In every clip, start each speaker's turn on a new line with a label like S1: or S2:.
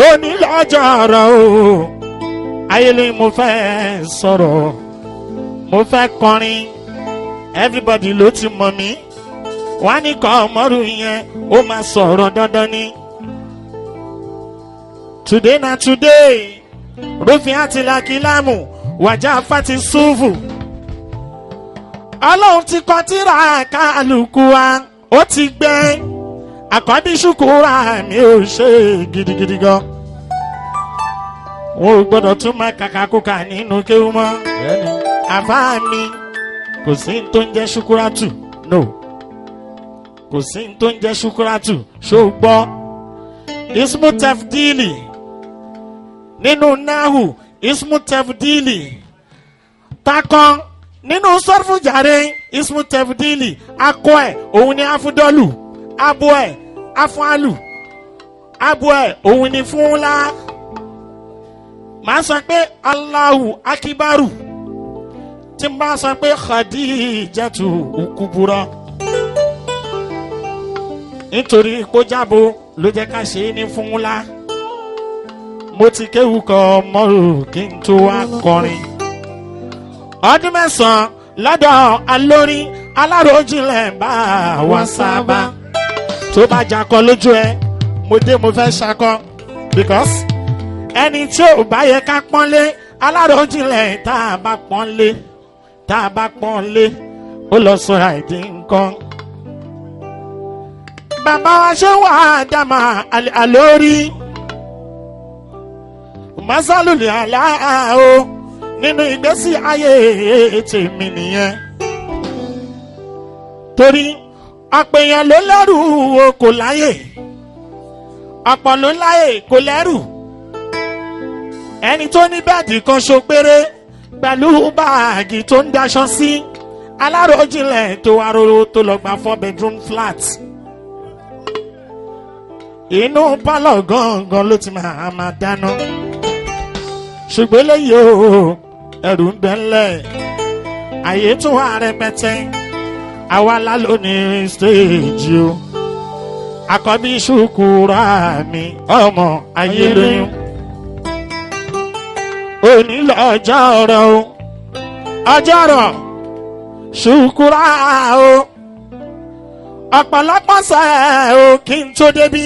S1: Onílọ́jọ́ ọ̀rọ̀ o, ayé mo fẹ́ sọ̀rọ̀, mo fẹ́ kọrin. Everybody ló ti mọ̀ mí. Wọ́n á ní kọ́ ọmọrú yẹn, ó máa sọ̀rọ̀ dandan ni. Today na today, rúfin àti lakilámù wàjà fati súfù. Ọlọ́run ti kọ tírà kálukú wa, ó ti gbẹ àkọ́bí ṣùkúrà mi ò ṣe gidigidi gan. Wọn ò gbọ́dọ̀ tún máa kàkàkùkà nínú kéwú mọ́. Àbá mi, kò sí ní tó ń jẹ́ ṣùkúrátù, no, kò sí ní tó ń jẹ́ ṣùkúrátù. Ṣó gbọ́ ismu tefdili nínú nahu? Ismu tefdili takọ nínú sọfù jàre. Ismu tefdili, akọ ẹ òun ni afudọlù, abo ẹ afualu, abo ẹ òun ni fúnla. Màá sọ pé Allahu akibaru. Tí n bá sọ pé Khadijatu ukubura, nítorí kójábo ló jẹ́ ká ṣe é ní fúnla. Mo ti kéwu kọ mọ́rù kí n tó wá kọrin. Ọdún 9 lọ́dọ̀ alórin aláròjinlẹ̀ bá wa sábà tó bá jakọ lójú ẹ. Mo dé, mo fẹ́ ṣakọ, because ẹni tí ò bá yẹ ká pọ́nlé, aláròjinlẹ̀ tá a bá pọ́nlé, tá a bá pọ́nlé, ó lọ sọ̀rọ̀ àìdí nǹkan. Bàbá wa ṣé wà á dàmà àlórí masaluli àlá o nínú ìgbésí ayé tèmi nìyẹn, torí ọ̀pọ̀ èèyàn ló lẹ́rù o, kò láyè. Ọ̀pọ̀ ló láyè, kò lẹ́rù. Ẹni tó ní bed kan ṣo péré pẹ̀lú bag tó ń daṣọ sí, aláròjinlẹ̀ tó wá róró tó lọ gba four bedroom flat, inú pálọ̀ gangan ló ti máa máa dáná. Ṣùgbọ́n léyìí o, ẹrù ń bẹ ńlẹ̀, àyè tún wà rẹpẹtẹ. Àwa la lónìí stage o. Àkọ́bí ṣùkúra mi, ọmọ ayé lóyún, òní lọ́jọ́ ọ̀rọ̀ o, ọjọ́ ọ̀rọ̀ ṣùkúra o. Ọ̀pọ̀lọpọ̀ sẹ́ o kí n tó débí,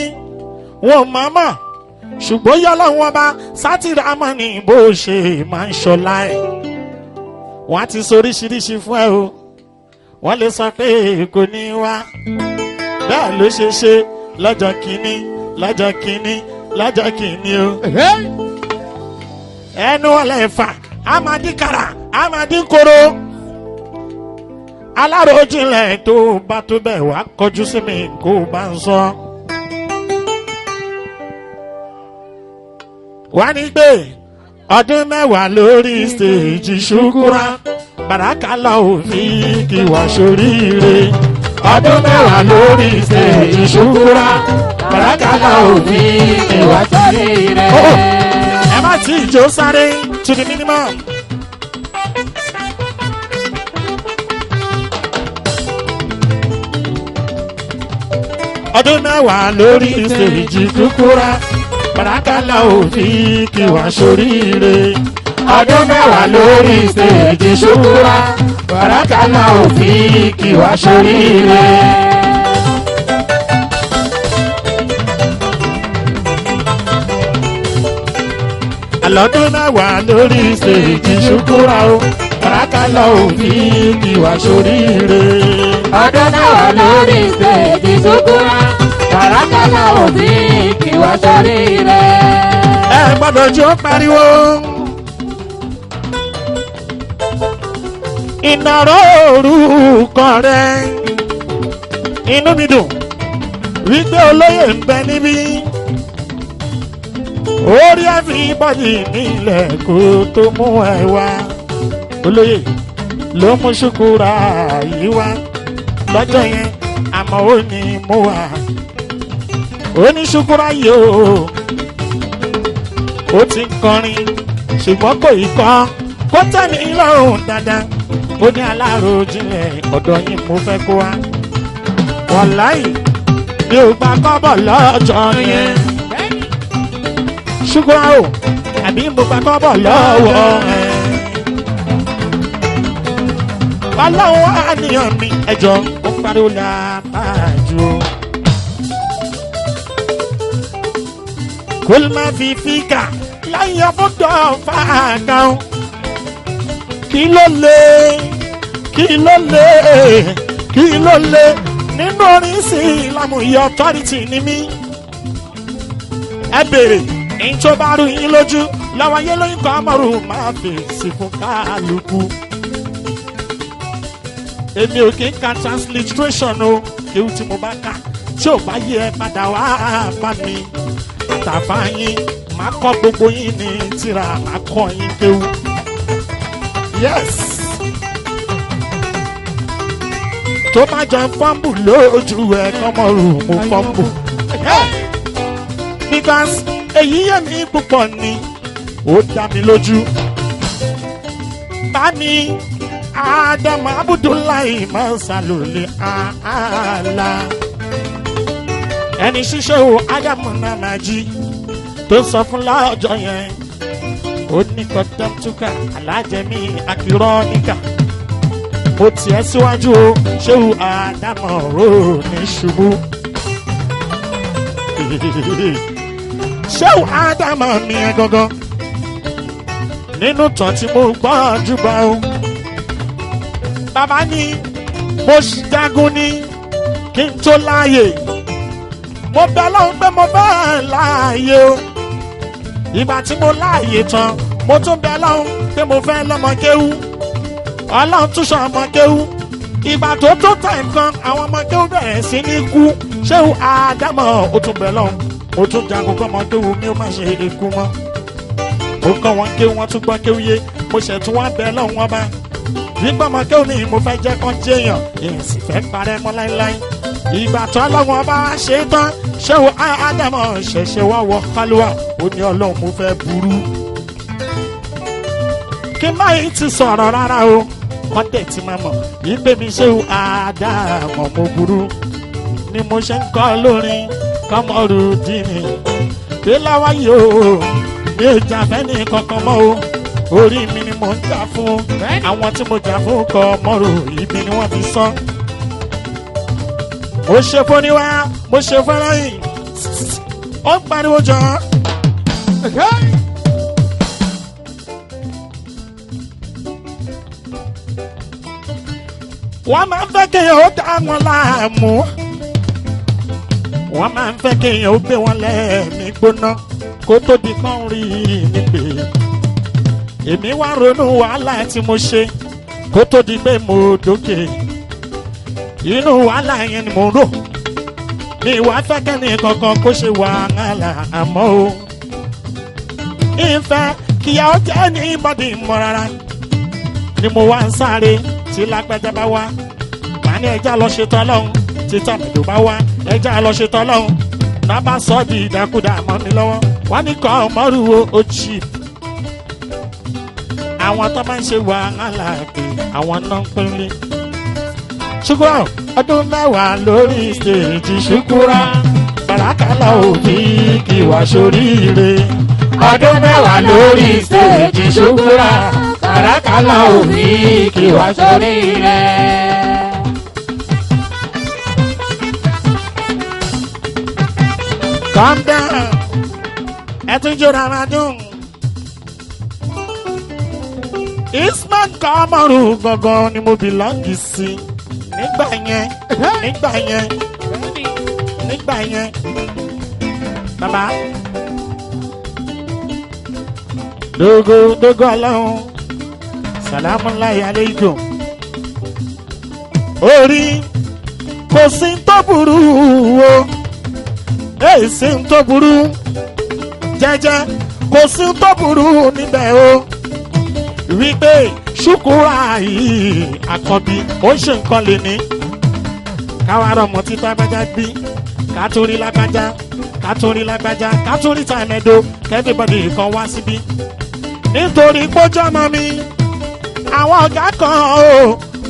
S1: wọn mọ̀ mọ̀, ṣùgbọ́n yọ́lọ́ wọn bá sátìrámọ́ ní bó ṣe máa ń ṣọlá ẹ̀. Wọ́n á ti sọ oríṣiríṣi fún ẹ o. Wọ́n lè sọ pé kò ní wá. Bẹ́ẹ̀ ló ṣe ṣe lọ́jọ́ kìíní, lọ́jọ́ kìíní, lọ́jọ́ kìíní o. Ẹnu ọ̀lẹ̀ fà amadikara amadikoro. Aláròjinlẹ̀ tó bá tó bẹ̀ wá kọjú sí mi kó bá ń sọ. Wá ní pé ọdún 10 lórí stage, ṣùkúrà bàrákàlà òfin kí wàá ṣoríire. Ọdún 10 lórí stage, ṣùkúrà bàrákàlà òfin kí wàá
S2: Sóríire.
S1: Ẹ má tí ì jó sáré to the minimum. Ọdún 10 lórí stage, ṣùkúrà bàrákàlà òfin kí wàá ṣoríire.
S2: Ọdún 10 lórí stage, ṣùkúrà bàrákàlà òfin kí wá sóríire.
S1: Àlọ́dún 10 lórí stage, ṣùkúrà o, bàrákàlà òfin kí wàá ṣoríire.
S2: Ọdún 10 lórí stage, ṣùkúrà bàrákàlà òfin kí wá sóríire.
S1: Ẹ gbọ́dọ̀ jó pariwo. Ìnáró orúkọ rẹ, inú mi dùn wípé olóyè ń bẹ níbí. Orí everybody nílẹ̀ kó tó mú ẹ wá. Olóyè ló mú ṣùkúra yìí wá lọ́jọ́ yẹn, àmọ́ ó ní mú wá. Ó ní ṣùkúra yìí o, ó ti ń kọrin ṣùgbọ́n kò ì kọ́ kó tẹ́ mi lọ́rùn dáadáa. Ó ní aláròjinlẹ̀, ọ̀dọ̀ yín mo fẹ́ kó wá. Wàláì, mi ò gba kọ́bọ̀ lọ́jọ́ yẹn. Ṣùgbọ́n o, àbí mo gbà kọ́bọ̀ lọ́wọ́ ẹ̀. Ọlọ́run àníyàn mi ẹjọ́ ó pariwo làbájú. Kó má fi fíkà láyé ọ̀fọ̀dọ̀ fàákàn. Kí ló lè, kí ló lè, kí ló lè nínú orin sí ìlànà ìyá authority ni mí. Ẹ bèrè ní tó bá rú yín lójú lọ́wọ́ yé lóyún kan mọ̀rù máa fèsì fún kálukú. Èmi ò kí ń ka transliteration o, ewu tí mo bá kà tí ò bá yẹ ẹ padà wá bá mi. Àtàfà yín máa kọ́ gbogbo yín ní tírà, máa kọ́ yín kéwu. Yes. Tó bá jẹ fọ́ǹbù lójú ẹ kọ́mọ́rù mo fọ́ǹbù. Because èyí yé mi púpọ̀ ni ó dá mi lójú. Bá mi Ádámù Abudulayi máa ń sàlùlẹ̀ àlá. Ẹni ṣíṣe o Ádámù náà máa jí tó sọ fún lọ́jọ́ yẹn. Ó ní kọ́tẹ́mtúkà alájẹmí akirọ́níkà. Mo tiẹ̀ síwájú o, ṣéwù Ádámù rò ní ṣubú. Ṣéwù Ádámù mi ẹ gangan nínú tán tí mo gbọ́ jùbọ́ o. Bàbá ní mo jagun ní kí n tó láàyè. Mo bẹ lọ́hùn pé mo fẹ́ láàyè o. Ìgbà tí mo láàyè tán, mo tún bẹ lọ́hùn pé mo fẹ́ lọ́mọ kéwú. Ọlọ́run tún sọ ọmọ kéwú. Ìgbà tó tó tà nǹkan, àwọn ọmọ kéwú bẹ̀rẹ̀ sí ní kú. Ṣéwù Ádámọ̀ ó tún bẹ lọ́hùn. Mo tún jagun kọ́ ọmọ kéwú mi ó má ṣe ikú mọ́. Mo kọ́ wọn kéwú, wọ́n tún gbọ́ kéwú yé. Mo ṣẹ̀ tún wá bẹ lọ́hùn wọn bá. Nígbà ọmọ kéwú mi mo fẹ́ jẹ́ kán jẹ́yàn, èyí sì fẹ́ parẹ́ mọ́ láíláí. Ìgbà tó ọlọ́run ọba wá ṣe é tán, ṣéwù Ádámọ̀ ṣẹ̀ṣẹ̀ wá wọ kálúwà, ó ní Ọlọ́run mo fẹ́ burú. Kí má yìí ti sọ̀rọ̀ rárá o, wọ́n dẹ̀ ti máa mọ̀, ìgbé mi ṣéwù Ádámọ̀ mo burú. Ni mo ṣe ń kọ́ lórin kọ́mọ́rù dìní. Kí láwá yìí o, mi ò jà fẹ́ni kankan mọ́ o, orí mi ni mò ń jà fún. Àwọn tí mo jà fún kọ́ mọ́rù ibi ni wọ́n fi sán. Mo ṣe fúnni wá, mo ṣe fẹ́rẹ́yìn. Ó ń pariwo jọ. Wọ́n máa ń fẹ́ kéèyàn ó dá wọn láàmú. Wọ́n máa ń fẹ́ kéèyàn ó gbé wọn lẹ́ẹ̀mí gbóná kó tó di kán rí mi pè. Èmi wá ronú wàhálà tí mo ṣe kó tó di pé mo dókè. Inú wàhálà yẹn ni mo ń rò. Mi wá fẹ́ kẹ́ni kankan kó ṣe wàhálà àmọ́ o. Ìfẹ́ kíyà ó jẹ́ ní bọ́dì mọ́ rárá. Ni mo wá ń sáré tí lágbájá bá wá. Màá ní ẹja lọ ṣe tọ́lọ́hún tí tàmídò bá wá. Ẹja lọ ṣe tọ́lọ́hún. Náà bá sọ di ìdákúdà mọ́ mi lọ́wọ́. Wọ́n ní kọ́ ọmọrúwo ó cheap. Àwọn tó máa ń ṣe wàhálà pé àwọn náà ń pínlẹ̀. Ṣùgbọ́n ọdún mẹ́wàá lórí stéèjì ṣùkúrà. Bàrákàlà òbí kì wá sóríire.
S2: Ọdún mẹ́wàá lórí stéèjì ṣùkúrà. Bàrákàlà òbí kì wá sóríire.
S1: Calm down. Ẹ tún jóra máa dùn. Isman Kamaru gangan ni mo bìlọ́ǹgì sí. Nígbà yẹn, nígbà yẹn, nígbà yẹn. Bàbá. Dogo dogo ọlọ́run. Sàlámù láyé aleikum. Orí kò sí tó burú o, èsì ń tó burú jẹ́jẹ́, kò sí tó burú níbẹ̀ o, wípé ṣùkúrà yìí àkọ́bí ó ṣe nǹkan lè ní káwa rọmọ tí lágbájá gbí kátórí lágbájá kátórí lágbájá kátórí tàmẹ́dó kẹ́fíbọ̀dì kan wá síbí nítorí pójọ́mọ́ mi àwọn ọ̀gá kan o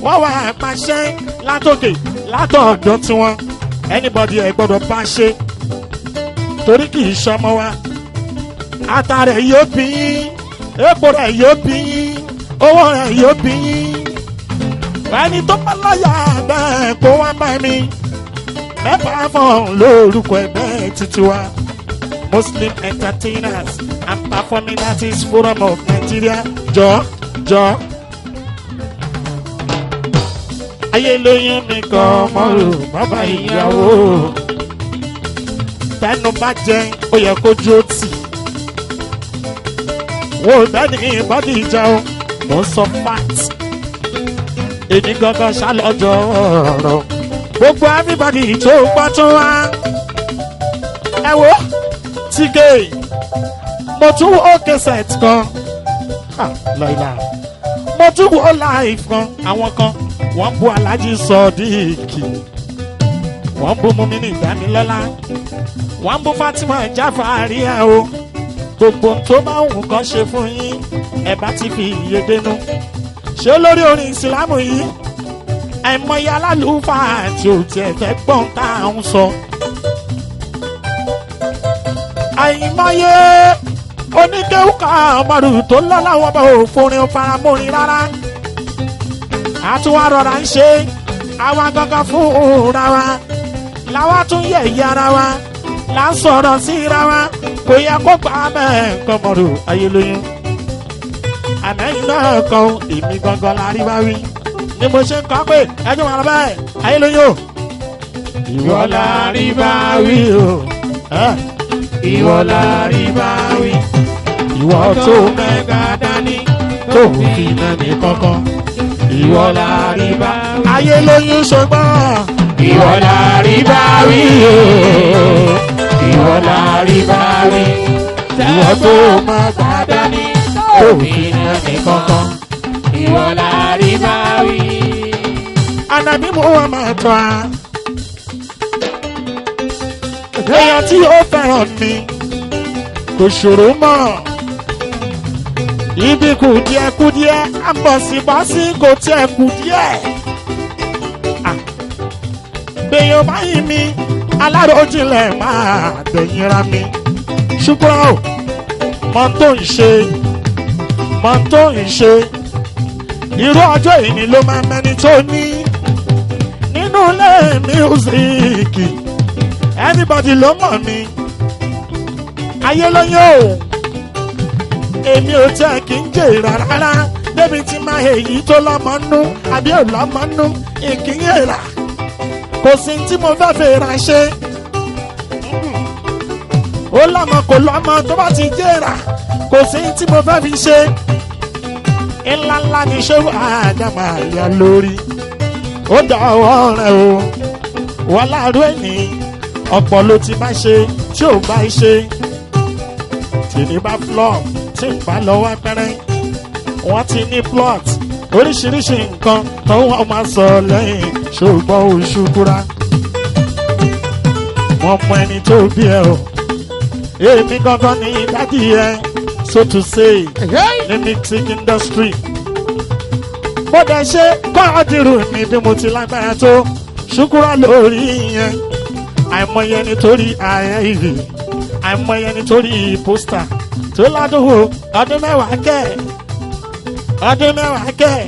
S1: wọ́n wà pàṣẹ látòkè látọ̀dọ̀ tiwọn anybody ẹ̀ gbọ́dọ̀ bá ṣe torí kì í ṣọmọ wa. Ata rẹ̀ yóò bí yín, epo rẹ̀ yóò bí yín, owó rẹ̀ yóò bí yín. Ẹni tó bá láyà bẹ́ẹ̀ kó wá bá mi. Mẹ́fà fọ̀hún lórúkọ ẹgbẹ́ títí wa. Muslim Entertainers and Performing Artists Forum of Nigeria, jọ jọ. Ayé lóyún mi kan mọ́rò bàbá ìyàwó. Tẹnu bá jẹ, ó yẹ kójú ó tì. Wo bẹ́ẹ̀ ni bọ́dí ìjà o, mò ń sọ fact. Èmi gangan ṣàlọ́jọ́ ọ̀rọ̀. Gbogbo everybody tó gbọ́ tó wá. Ẹ wo tíkè, mo tún wo cassette kan. Ah, lọ́ìlà. Mo tún wo live kan, àwọn kan wọ́n bu Alhaji Sodiq, wọ́n bu Mumini Ìdámilọ́lá, wọ́n bu Fatima Jafariya o. Gbogbo tó bá wù kán ṣe fún yín, ẹ bá ti fi iye dénú. Ṣé lórí orin ìsìlámù yìí, àìmọye alálùfáà tí ò tiẹ̀ fẹ́ gbọ́n tá à ń sọ. Àìmọye oníkéwùkà ọmọdù tó lọ́lá wọn bá òforin faramórin rárá. Àtúwá rọra ń ṣe àwa gangan fúnra wa, làwa tún yẹ̀yẹ́ ara wa, là ń sọ̀rọ̀ síra wa. Kò yẹ kó gbà bẹ́ẹ̀ kọ́mọdù ayé lóyún. Àmẹ́yìn náà kan èmi gangan la rí bá wí ni mo ṣe ń kọ́ pé ẹjọ́ wà lọ́bẹ̀ ayé lóyún o. Ìwọ la rí bá wí o. Ìwọ la rí bá wí. Ìwọ tó mẹ́ga dání tó fi mẹ́ni kankan. Ìwọ la rí bá wí. Ayé lóyún ṣùgbọ́n.
S2: Ìwọ la rí bá wí o. Ìwọ la rí bá wí.
S1: Ìwọ tó mẹ́ga dání tó fi mẹ́ni kankan.
S2: Ìwọ la rí bá wí.
S1: Ànàbí Muhammad tọ́ a. Èèyàn tí ó fẹ́ràn mi kò ṣòro mọ́. Ibi kùdìẹ̀kùdìẹ̀ àbọ̀sibọ́sí kò tiẹ̀ kùdìẹ̀. Gbèyàn báyìí mi, aláròjinlẹ̀ máa dẹ̀yìnra mi. Ṣùgbọ́n o, mọ tó ń ṣe, mọ tó ń ṣe. Irú ọjọ́ ìní ló máa mẹni tó ní. Nínú ilé music, everybody ló mọ̀ mi. Ayé lóyún o, èmi ò tẹ́ kí n jèrà rárá. Débi tí máa èyí tó lọ́mọ nú àbí ò lọ́mọ nú, ìkíní èrà. Kò sí tí mo fẹ́ fi ra ṣe. Ó lọ́mọ kò lọ́mọ tó bá ti jèrà, kò sí tí mo fẹ́ fi ṣe. Ńlá ńlá ni ṣé àdàmà yà lórí. Ó dà ọwọ́ rẹ̀ o. Wọ́n láàárọ̀ ẹ̀ní, ọ̀pọ̀ ló ti bá ṣe tí ò bá ṣe. Tìní bá flop tí ń bá lọ wá pẹ́rẹ́. Wọ́n ti ní plot oríṣiríṣi nǹkan tó wọ́n máa sọ lẹ́yìn ṣùgbọ́n oṣù kúra. Wọ́n mọ ẹni tó bí ẹ o. Èmi gangan ní daddy ẹ, so to say, ní music industry. Bó dẹ̀ ṣe kọ́ọ̀dìrú mi bí mo ti lágbára tó ṣùkúrà lórí yẹn. Àìmọye nítorí ààyè, àìmọye nítorí poster tó ládùúgbò ọdún 10 kẹ́, ọdún 10 kẹ́,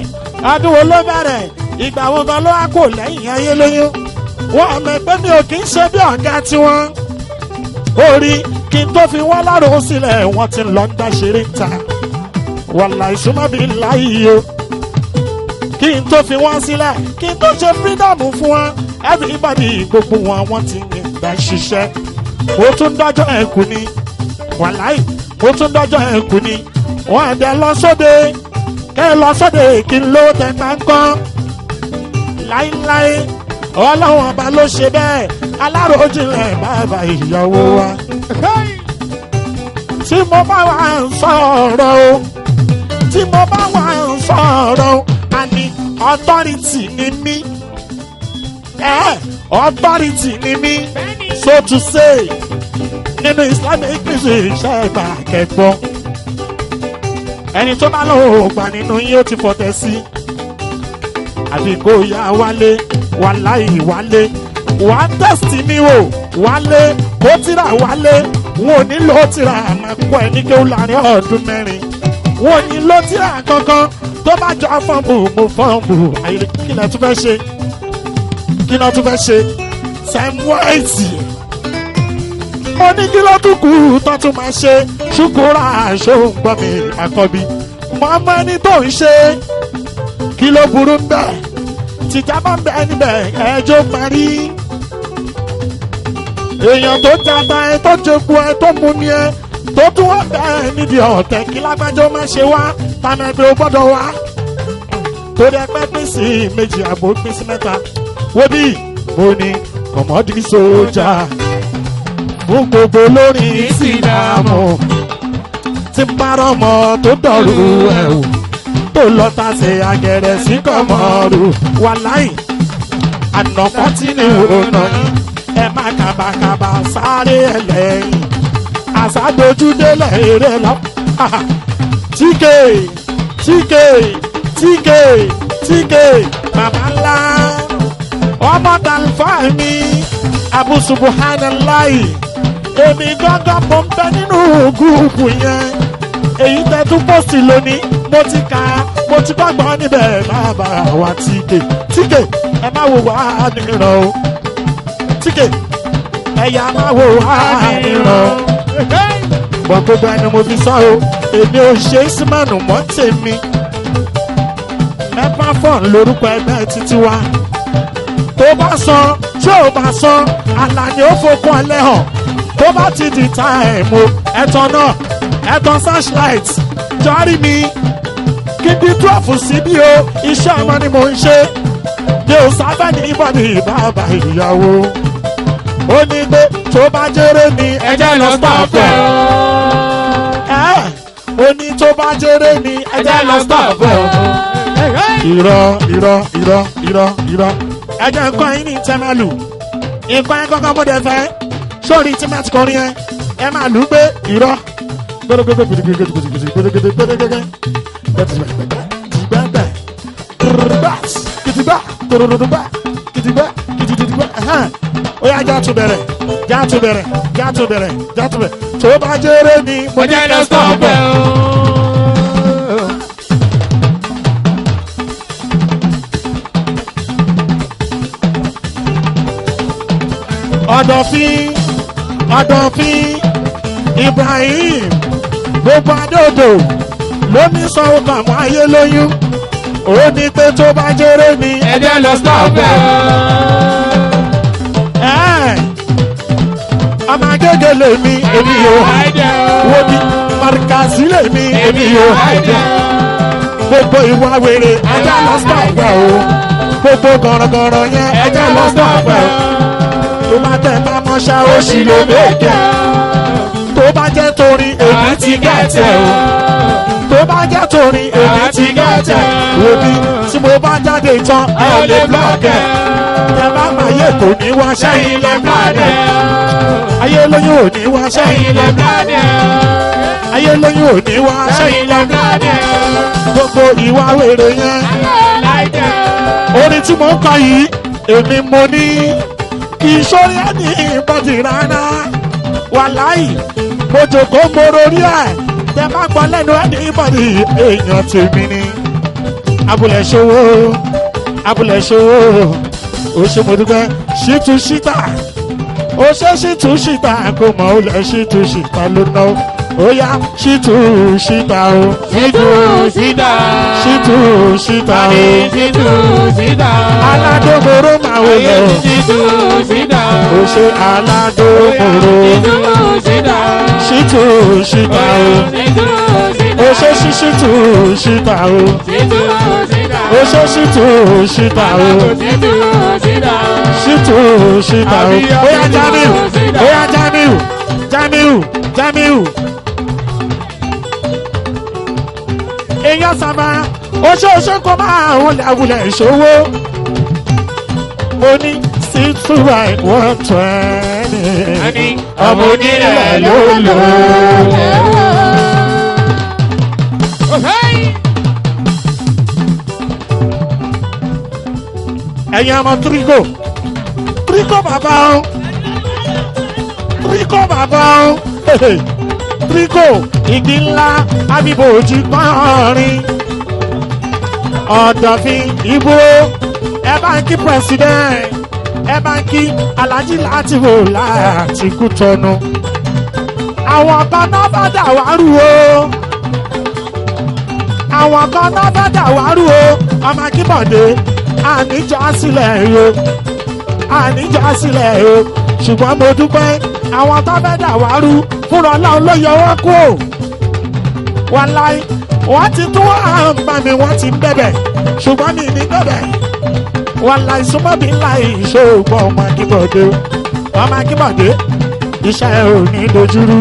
S1: ọdún wo ló bẹ̀rẹ̀, ìgbà wo gan ló wá kò lẹ́yìn ayé lóyún. Wọ́n mọ̀ pé mi ò kì í ṣe bí ọ̀gá tiwọn. Orí kí n tó fi wọ́n láròó sílẹ̀, wọ́n ti lọ ń dá ṣeré ń ta. Wàhálà ìsúnmọ́ bí láyé o. Kí n tó fi wọ́n sílẹ̀, kí n tó ṣe freedom fún wọn, everybody gbogbo wọn wọ́n ti ń gbà ṣiṣẹ́. Mo tún dájọ́ ẹ̀kú ni, wàláì, mo tún dájọ́ ẹ̀kú ni. Wọ́n á dẹ lọ sóde, kẹ́ ẹ lọ sóde kí n lówó tẹ máa ń kọ́. Láíláí, Ọlọ́run ọba ló ṣe bẹ́ẹ̀, aláròjinlẹ̀ bàbá ìyàwó wa. Tí mo bá wà ń sọ̀rọ̀ o, tí mo bá wà ń sọ̀rọ̀ o, àní authority ni mí. Authority ni mí, so to say, nínú Islamic music ṣe ìgbà kẹgbọ́n. Ẹni tó bá lọ́wọ́ ògbà nínú yín ó ti fọ̀tẹ̀ sí. Àfi kó yá wálé, wàláì wálé. Wà á test mi wò, wálé, kó tíra wálé. Wọn ò ní lò tíra máa kọ́ ẹ ní kéwù láàrin ọdún 4. Wọn ò ní lò tíra kankan tó bá jọ fọ́ǹbù mo fọ́ǹbù. Àyè kí lẹ tún fẹ́ ṣe? Kí lẹ tún fẹ́ ṣe? Sam White. Mo ní kí ló tún kù tó tún máa ṣe? Ṣùkúrà ṣóun gbọ́ mi àkọ́bí. Mọ ẹni tó ń ṣe. Kí ló burú ń bẹ̀? Tìjà bá ń bẹ níbẹ̀ ẹjọ́ parí. Èèyàn tó jata ẹ tó jẹku ẹ tó mú mi ẹ tó tún wá bẹ́ẹ̀ nídìí ọ̀tẹ̀ kí lágbájọ́ má ṣe wá tànàbí ó gbọ́dọ̀ wá. Torí ẹgbẹ́ pín sí méjì àbò pín sí mẹ́ta. Wo bí mo ní kọ̀mọ́dé sójà fún gbogbo lórí ìsìlámù tí ń bára ọmọ tó dọ̀rù ẹ̀wù tó lọ ta ṣe àgẹ̀rẹ̀ sí kọ̀mọ́rù wàláì ànàkọ́ tí ni òun ẹ má kàbàkàbà sáré ẹlẹ́yìn àṣàdójúdélẹ̀ eré lọ. Tíkè tíkè tíkè tíkè bàbá ńlá ọmọ tàlfà mi Abu Subhanallahi èmi gángan mo ń bẹ nínú gúrúùpù yẹn èyí tẹ tún pòsì lónìí mo ti kà á mo ti gbàgbọ́ níbẹ̀ bàbá wa tíkè tíkè ẹ má wo wá nìran o tíkè ẹ̀yà má wo wá nìran o bọ̀ gbogbo ẹni mo fi sọ o èmi ò ṣe símánù mọ́ tèmi mẹ́fà fọ́ọ̀n lórúkọ ẹgbẹ́ títí wa tó bá san tí ò bá san Àlàní ó fokun ẹlẹ́ hàn tó bá ti di táìmù ẹ̀tàn náà ẹ̀tàn searchlight jọ́rí mi kí n di 12 síbí o iṣẹ́ ọmọ ni mò ń ṣe mi ò sábà ní ìbọ̀dì bàbá ìyàwó ó ní pé tó bá jèrè ni ẹjẹ́ lọ stop ẹ̀ ẹ́ ó ní tó bá jèrè ni ẹjẹ́ lọ stop ẹ̀ irọ́ irọ́ irọ́ irọ́ irọ́ ẹjẹ́ nǹkan yín ní tẹ́ máa lù nǹkan yẹn kọ́kọ́ mo dẹ̀ fẹ́ sórí tí máa ti kọrin yẹn ẹ máa lù ú pé irọ́ gbẹdẹgbẹdẹ gbẹdẹgbẹdẹ gbẹdẹgbẹdẹ gbẹdẹgbẹdẹ kìtìgbà tòròdòdògbà kìtìgbà kìtìtìtìgbà ẹhẹn ó yá já tún bẹ̀rẹ̀ já tún bẹ̀rẹ̀ já tún bẹ̀rẹ̀ já tún bẹ̀rẹ̀ tó bá jèrè ni mo ní
S2: Ẹjẹ́ lọ stop ẹ̀ o.
S1: Ọ̀dọ̀fín Ọ̀dọ̀fín Ibrahim gbogbo adódò ló ní sanwó kàmú ayé lóyún ó ní pé tó bá jèrè ni
S2: Ẹjẹ́ lọ stop ẹ̀ o.
S1: ẹ̀ ọmọ agége lèmi èmi yóò wo bí marikasi lèmi èmi yóò gbogbo ìwà wèrè ẹjẹ lọ stop ẹ o gbogbo gọ̀rọ̀gọ̀rọ̀ yẹn ẹjẹ lọ stop ẹ o tó bá tẹ bá mọ́ṣá ó sì lè méje tó bá jẹ́ torí èmi ti gẹ̀ẹ́tẹ̀ o tó bá jẹ́ torí èmi ti gẹ̀ẹ́tẹ̀ wo bí tí mo bá jáde tán ẹ ò lè blọọkì ẹ tẹ bá máa yẹ kò ní wá sẹ́yìn lẹ blọọkì ayé lóyún ò ní wá sẹ́yìn lẹ blọọkì ayé lóyún ò ní wá sẹ́yìn lẹ blọọkì gbogbo ìwà wèrè yẹn orin tí mo ń kọ yìí èmi mo ní kì í sórí ẹni ìbọ̀dì rárá wàláì mo jòkó mo rorí ẹ̀ tẹ bá gbọ́ lẹ́nu ẹni ìbọ̀dì èèyàn tèmi ni abúlé ṣòwò abúlé ṣòwò ó ṣe mo dúpẹ́ ṣítú ṣítà ó ṣe ṣítú ṣítà kò mọ̀ ó lẹ̀ ṣítú ṣítà ló ná ó yá ṣítú ṣítà o
S2: Ṣítú ṣítà.
S1: ṣítú ṣítà o
S2: Ṣítú ṣítà.
S1: aládòmòrò máa wò lọ
S2: Ṣítú ṣítà.
S1: ó ṣe aládòmòrò
S2: Ṣítú ṣítà.
S1: ṣítú ṣítà o
S2: Ṣítú ṣítà.
S1: ó ṣe ṣítú ṣítà o
S2: Ṣítú ṣítà.
S1: ó ṣe ṣítú ṣítà o
S2: Ṣítú ṣítà.
S1: ṣítú ṣítà o ó yá Jamiu ó yá Jamiu Jamiu Jamiu. Èèyàn sábà oṣooṣo ṣe kó máa wọlé àwùlẹ̀ ìṣòwò mo ní 6 to 120
S2: Ọmọ onílẹ̀ ló lò ó.
S1: Ẹ̀yin ọmọ tírígò tírígò bàbá o tírígò bàbá o Trico igi ńlá abibòjì kọrin ọ̀dọ̀fin ìbúrò. Ẹ bá ń kí president, ẹ bá ń kí Alhaji láti wò láti kú tọnu. Àwọn kan náà bá dà wá rú o, àwọn kan náà bá dà wá rú o. Ọmọ Akínbọ̀dé, àníjọ sílẹ̀ o, àníjọ sílẹ̀ o. Ṣùgbọ́n mo dúpẹ́, àwọn tó fẹ́ dà wá rú, fúnra Ọlọ́run ló yọ wọ́n kú o. Wàláì, wọ́n ti tún à ń bá mi, wọ́n ti ń bẹ̀bẹ̀, ṣùgbọ́n mi ní bẹ̀bẹ̀. Wàláì, súnmọ́ mi láì ṣògbọ́n. Ọmọ Akínbọ̀dé, ọmọ Akínbọ̀dé, iṣẹ́ ò ní dojúrú.